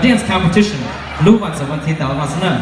dance competition lub vas txawm vas thi tau no xwb na.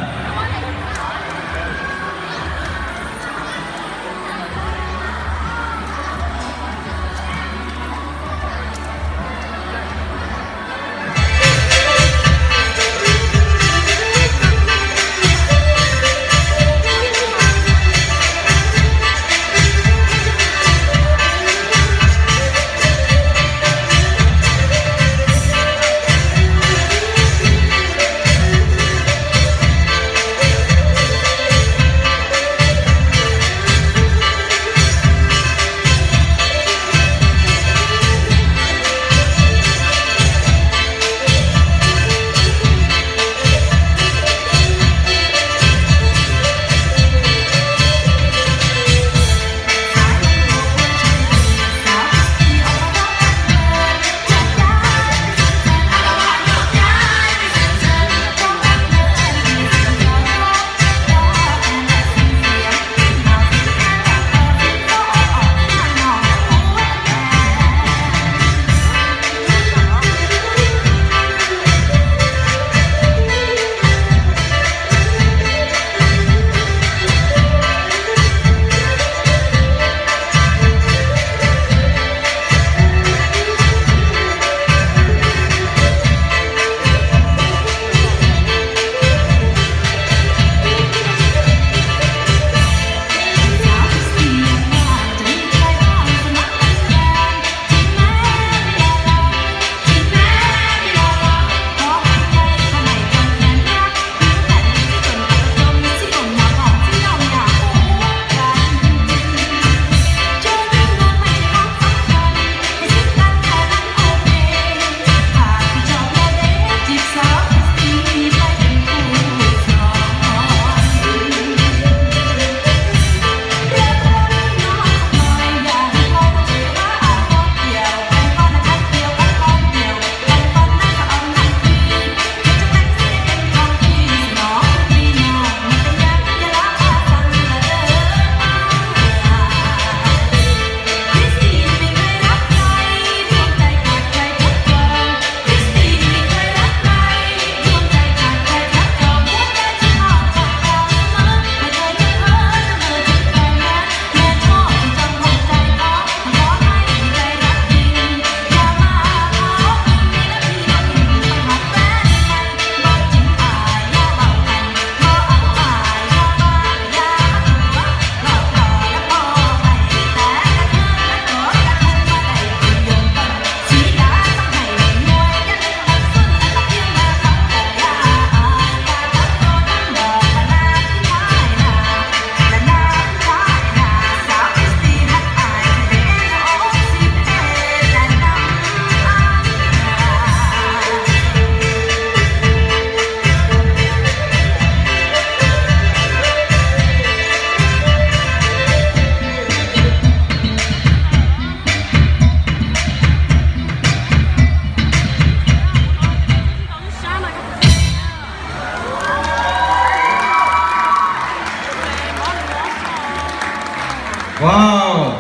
Wow,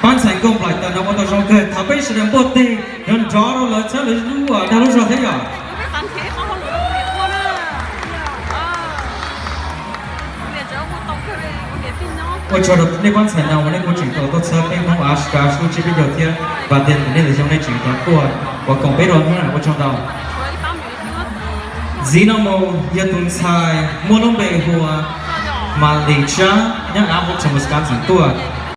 pab ntxhais nkauj nplaim tawm no ua tau zoo kawg, thov peb sawv daws npuaj teg nrov nrov rau lawv txhawb lawv lub dag lub zog thiab yom. Ua tsaug rau nej pab ntxhais no uas nej kuj tseem tau tuaj txhawb peb Hmoob Oshkosh lub tsiab peb caug thiab, vam tias ntawm nej lawv zoo nej tseem tau tuaj ua koom peb dua thiab na, ua tsaug ntau. Ntxiv no mus yog tus ntxhais muaj lub npe hu ua Malis Tsab nyob Appleton, Wisconsin tuaj.